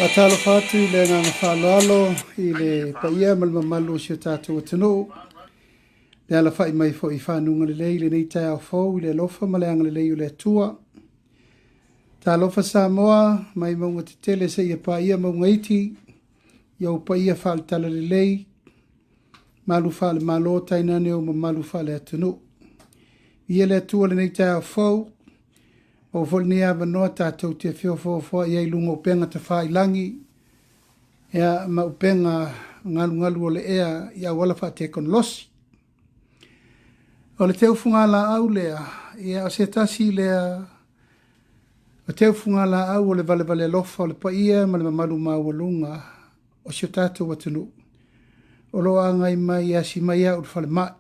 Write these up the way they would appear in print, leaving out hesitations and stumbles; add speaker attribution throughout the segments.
Speaker 1: Faatalofa atu i le agaga faaaloalo i le paia ma le mamalu o si o tatou atunuu. Le alafai mai foi i fanuga lelei i lenei taeao fou i le alofa ma le agalelei o le Atua. Talofa Samoa mai mauga tetele seia paia mauga iti, i ou paia faale-talalelei, malu faale-Malo tainane ou mamalu faale-atunuu. Viia le Atua i lenei taeao fou, maua foi lenei avanoa tatou te feofoofoai ai i luga o upega tafailagi, ia, ma upega galugalu o le ea i auala faatekonolosi. O le teufugalaau lea, ia, o se tasi lea o teufugalaau o le valevale alofa o le paia ma le mamalu maualuga o si o tatou atunuu o lo o agai mai e asi mai au i le falemai.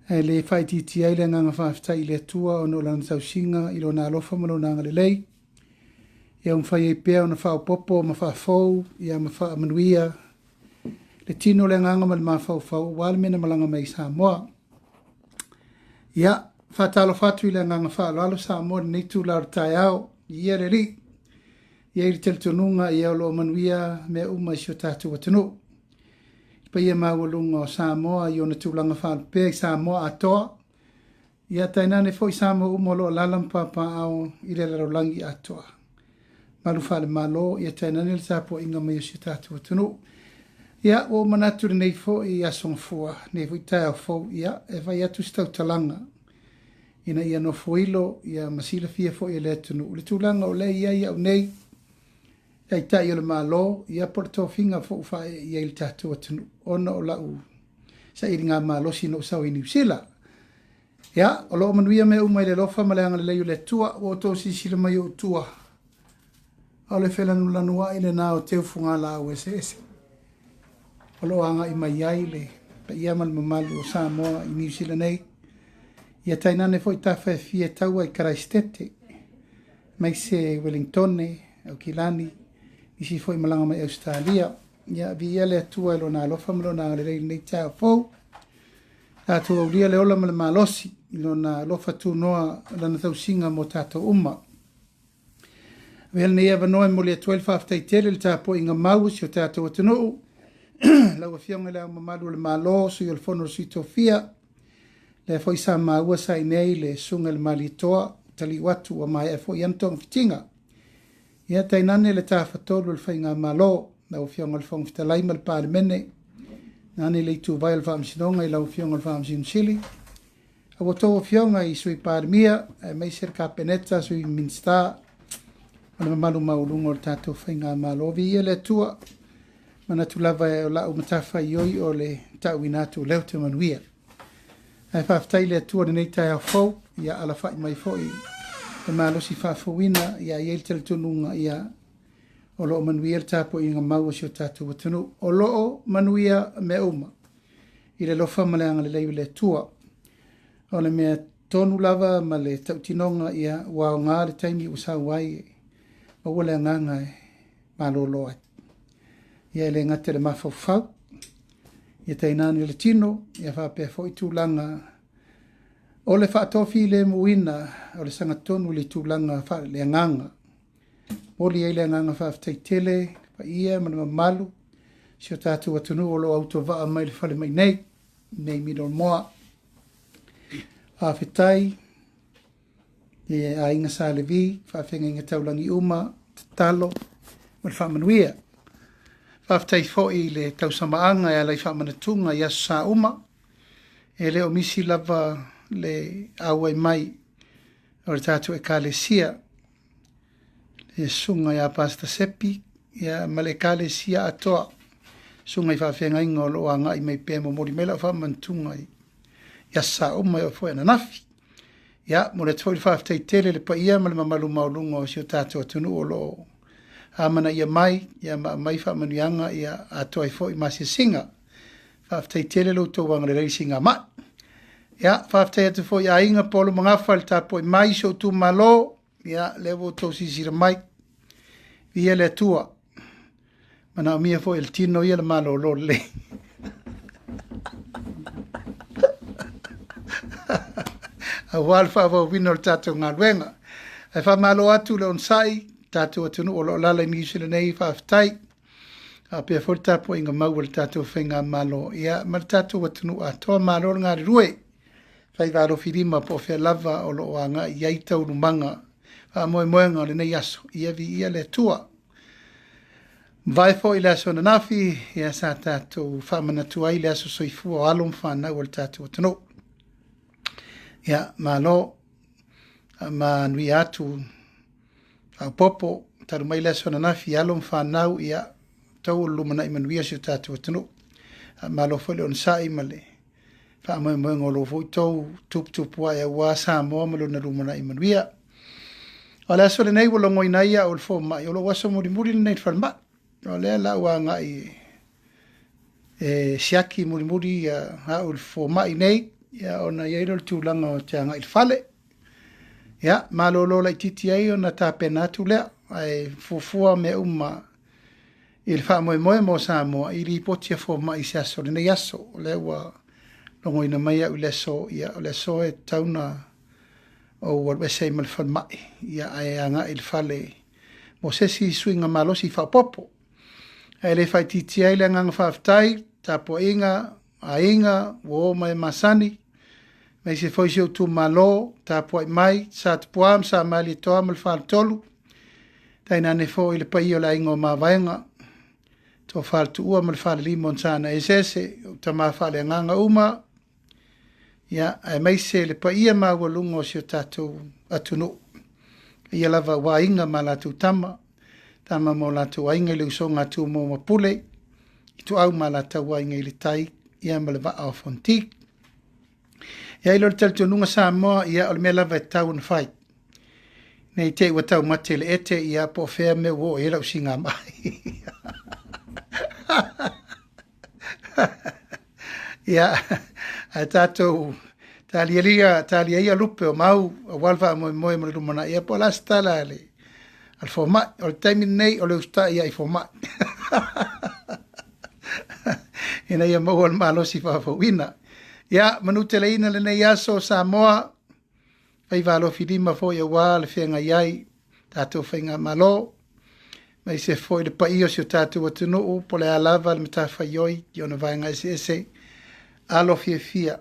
Speaker 1: Ae le faaitiitia ai le agaga faafetai i le Atua ona o lana tausiga i lona alofa ma lona agalelei, ia ua mafai ai pea ona faaopoopo ma faafou ia ma faamanuia le tino, le agaga ma le mafaufau aua le mea na malaga mai i Samoa. Ia, faatalofa atu i le agaga faaaloalo Samoa i lenei itula o le taeao. Ia le Alii, e i ai le talitonuga ia o lo o manuia mea uma i si o tatou atunuu. Le paia maualuga o Samoa i ona tulaga faalupea i Samoa atoa, ia tainane foi Samoa uma o lo o alaala ma papaaao i le lalolagi atoa. Malu faale-Malo, ia tainane le tapuaiga mai o si o tatou atunuu. Ia, ua ou manatu i lenei foi aso Gafua, lenei foi taeao fou, ia, e fai atu se tautalaga ina ia nofoilo ia ma silafia foi e le atunuu le tulaga o lea e i ai au nei, Taitai o le Malo, ia po o le tofiga foi ua faaee i ai le tatou atunuu ona o lau sailiga malosi na ou sau ai i Niu Sila. Ia, o lo o manuia mea uma i le alofa ma le agalelei o le Atua. Ua outou silasila mai i ou tua, o le felanulanuai lena o teufugalaau eseese o lo o agai mai ai le paia ma le mamalu o Samoa i Niu Sila nei. Ia tainane foi tafa e fia taua i Karaisitete, aemaise Welingtone, Aukilani, nisi foi malaga mai Ausetalia. Ia, viia le Atua i lona alofa ma lona agalelei i lenei taeao fou. Tatou aulia le ola ma le malosi i lona alofa tunoa lana tausiga mo tatou uma. Avea lenei avanoa e momoli atu ai le faafetai tele i le tapuaiga mau a si o tatou atunuu, lau Afioga i Le Ao Mamalu o le Malo, Sui o le Fono a Sui Tofia, lea foi sa maua sa i inei le Susuga i le Malietoa, taliu atu ua maea foi ana togafitiga. Ia tainane le Tafatolu o le Faigamalo, lau Afioga i le Fofoga Fetalai ma le Palemene, tainane le ituvai o le Faamasinoga i lau Afioga i le Faamasino Sili, a ua outou afioga i Sui Palemia, aemaise le Kapeneta, Sui Minisita, ma le mamalu maualuga o le tatou Faigamalo. Viia le Atua, manatu lava o lau matafaioi o le tauina atu o lea ou te manuia. Ae faafetai i le Atua i lenei taeao fou, ia alafai mai foi le malosi faafouina, ia i ai le talitonuga, ia o lo o manuia le tapuaiga mau a si o tatou atunuu. O lo o manuia mea uma i le alofa ma le agalelei o le Atua. O le mea tonu lava ma le tautinoga, ia ua aoga le taimi ua sau ai, maua le agaga e malolo ai. Ia e le gata i le mafaufau, ia tainane le tino, ia faapea foi tulaga o le faatofilemuina o le sagatonu i le tulaga faaleagaga. Momoli ai le agaga faafetai tele i le paia ma le mamalu si o tatou atunuu o lo o autovaa mai le falemai nei, nei Middlemoa. Faafetai i aiga Sa Levi, faafeagaiga taulagi uma, tatalo ma le faamanuia. Faafetai foi i le tausamaaga e ala i faamanatuga i aso sa uma, e le o misi lava le auai mai o le tatou Ekalesia, le susuga ia Pastor Sepi, ia ma le Ekalesia atoa, susuga i faafeagaiga o lo o agai mai pea, momoli mai lau faamanatuga i aso sa uma e oo foi ananafi. Ia, momoli atu foi le faafetai tele i le paia ma le mamalu maualuga o si o tatou atunuu o lo o amanaia mai, ia ma aumai faamanuiaga, ia atoa ai foi masiasiga. Faafetai tele lo outou agalelei i siigamai. Ia, faafetai atu foi i aiga Paolo Magafa i le tapuai mai i si ou itumalo. Ia, lea ua outou silasila mai. Viia le Atua. Manaomia foi e le tino ia le malolo lelei. Aua le faaauauina o le tatou galuega. Ae faamalo atu le onosai. tatou atunuu o lo o alaala i Niu Sila nei, faafetai. Faapea foi le tapuaiga mau a le tatou faigamalo, ia, ma le tatou atunuu atoa. Malo le galulue, faiva alofilima po o fea lava o lo o agai i ai taualumaga faamoemoega o lenei aso, ia viia le Atua. Mavae foi le aso ananafi, ia sa tatou faamanatu ai le aso soifua o alo ma fanau o le tatou atunuu. Ia, malo, faamanuia atu faaopoopo, talu mai le aso ananafi alo ma fanau, ia, tau o le lumanai manuia si o tatou atunuu. Malo foi le onosai ma le faamoemoega o lo foi tou tuputupu ae aua Samoa ma lona lumanai manuia. O le aso lenei ua logoina ai au e le fomai, o lou aso mulimuli lenei i le falemai. O lea la ua agai e siaki mulimuli au i le fomai nei, ia, ona i ai lea o le tulaga o te agai i le fale. Ia, malolo laitiiti ai ona tapena atu lea, ae fuafua mea uma i le faamoemoe mo Samoa i lipoti a fomai i se aso lenei aso. O lea ua logoina mai au i le aso, ia, o le aso e tatau ona ou alu ese ai ma le falemai, ia, ae agai i le fale mo se isi suiga malosi faaopoopo. Ae le faaitiitia ai le agaga faafetai, tapuaiga, aiga, uo ma e masani, aemaise foi si ou itumalo, tapuai mai, Satupua ma Samalietoa ma le Faletolu, tainane foi le paia o le aiga o Mavaega, Tofa le Tuua ma le Falelima o Sana Eseese, o tama faaleagaga uma, ia, aemaise le paia maualuga o si o tatou atunuu. Ia lava ua aiga ma latou tama, tama ma o latou aiga i le usoga a Tumua ma Pule, Ituau ma Alataua, Aiga i le Tai, ia ma le Vaa o Fonoti. E ai lea o le talitonuga Samoa, ia o le mea lava e tatau ona fai. Nei te i ua taumate le ete, ia po o fea mea ua oo i ai lau sigamai. Ia, ae tatou talialia, talia ia lupe o mau aua le faamoemoe mo le lumanai. Ia po o le a se tala a le fomai. O le taimi lenei o le usitai ia i fomai. Ina ia maua le malosi faafouina. Ia, manuteleina lenei aso Samoa, faiva alofilima foi aua le feagai ai tatou faigamalo, aemaise foi le paia o si o tatou atunuu, po o le a lava le matafaioi i ona vaega eseese, alo fiafia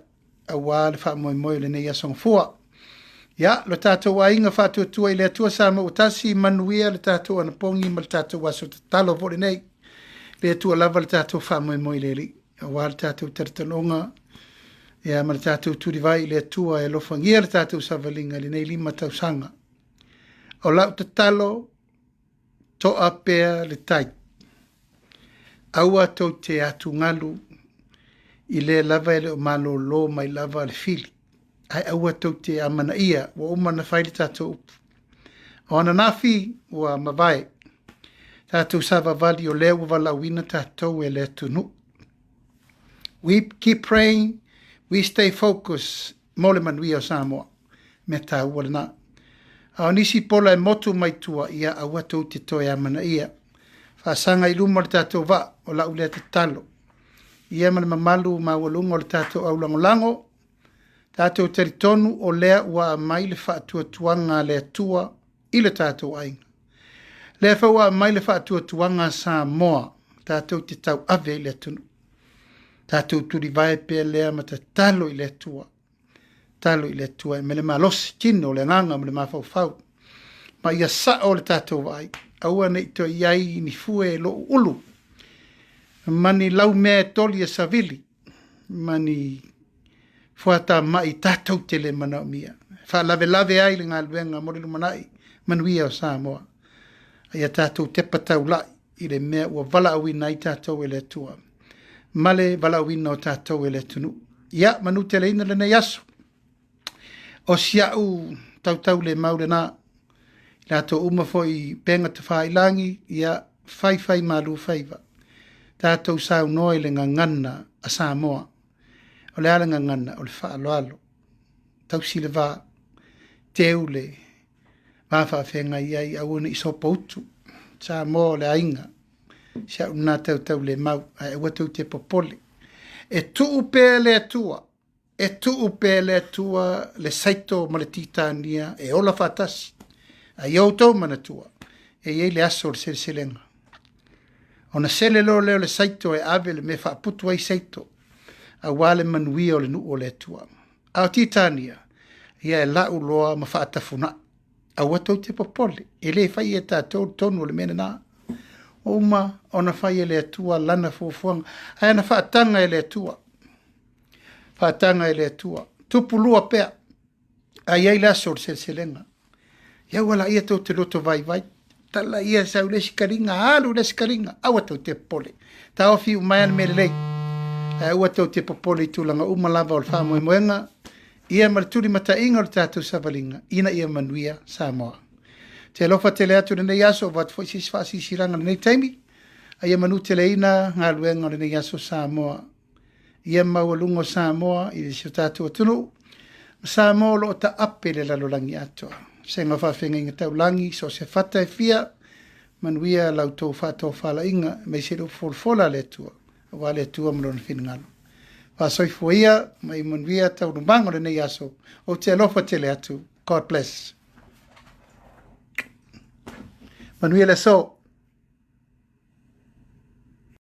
Speaker 1: aua le faamoemoe o lenei aso gafua. Ia, lo tatou aiga faatuatua i le Atua Samoa ua tasi, manuia le tatou anapogi ma le tatou aso tatalo foi lenei. Le Atua lava le tatou faamoemoe i le Alii, aua le tatou talitonuga, ia, ma le tatou tulivai i le Atua e alofagia le tatou savaliga i lenei 5 tausaga. O lau tatalo, toa pea le tai. Aua tou te atugalu i le lava e le o malolo mai lava le fili. Ae aua tou te amanaia, ua uma ona fai le tatou upu. O ananafi ua mavae, tatou savavali o lea ua valaauina tatou e le atunuu. We keep praying, we stay focused mo le manuia o Samoa. Mea taua lena. A o nisi pola e motu mai tua, ia aua tou te toe amanaia. Faasaga i luma o le tatou vaa, o lau lea tatalo. Ia ma le mamalu maualuga o le tatou aulagolago, tatou talitonu o lea ua aumai le faatuatuaga a le Atua i le tatou aiga. Lea foi ua aumai le faatuatuaga a Samoa, tatou te tauave i le atunuu. Tatou tulivae pea lea ma tatalo i le Atua. Tatalo i le Atua e mele malosi, tino le agaga ma le mafaufau. Ma ia sao le tatou vaai, aua ne i toe i ai ni fue lou ulu. Ma ni laumea e toli e savili, ma ni fuatamai tatou te le manaomia. Faalavelave ai le galuega mo le lumanai manuia o Samoa. Ia tatou tepa taulai i le mea ua valaauina ai tatou e le Atua, ma le valaauina o tatou e le atunuu. Ia, manuteleina lenei aso. O si au tautau le mau lena, i latou uma foi upega tafailagi, ia faifai malu faiva. Tatou saunoa i le gagana a Samoa. O le a le gagana? O le faaaloalo. Tausi le va, teu le va faafeagai ai, aua ne i sopoutu. Samoa o le aiga, si au lena tautau le mau, ae aua tou te popole. E tuu pea le Atua, e tuu pea le Atua le saito ma le titania e ola faatasi. Ai outou manatua, E i ai le aso o le seleselega. Ona sele loa lea o le saito e ave le mea e faaputu ai saito, aua le manuia o le nuu o le Atua. A o Titania, ia e lau loa ma faatafunai. Aua tou te popole, e le fai e tatou le tonu o le mea lena. Ua uma ona fai e le Atua lana fuafuaga, ae ana faataga e le Atua. Faataga e le Atua. Tupu lua pea, a i ai le aso o le seleselega. Ia aua laia tou te loto vaivai. Tala ia sau le isi kaliga, alu le isi kaliga, aua tou te popole. Taofi uma ai le mea lelei. Ae aua tou te popole i tulaga uma lava o le faamoemoega, ia ma le tulimataiga o le tatou savaliga, ina ia manuia Samoa. Te alofa tele atu lenei aso, ua avatu foi se isi faasilasilaga i lenei taimi, a ia manuteleina galuega o lenei aso Samoa. Ia maualuga o Samoa i si o tatou atunuu, ma Samoa o lo o taape le lalolagi atoa. Vasega o faafeagaiga taulagi, so o se fata e fia, manuia la outou faatofalaiga, aemaise le upu folafola a le Atua, aua le Atua ma lona finagalo. Faasoifua ia ma ia manuia taualumaga o lenei aso. Ou te alofa tele atu. God bless. Manuia le aso.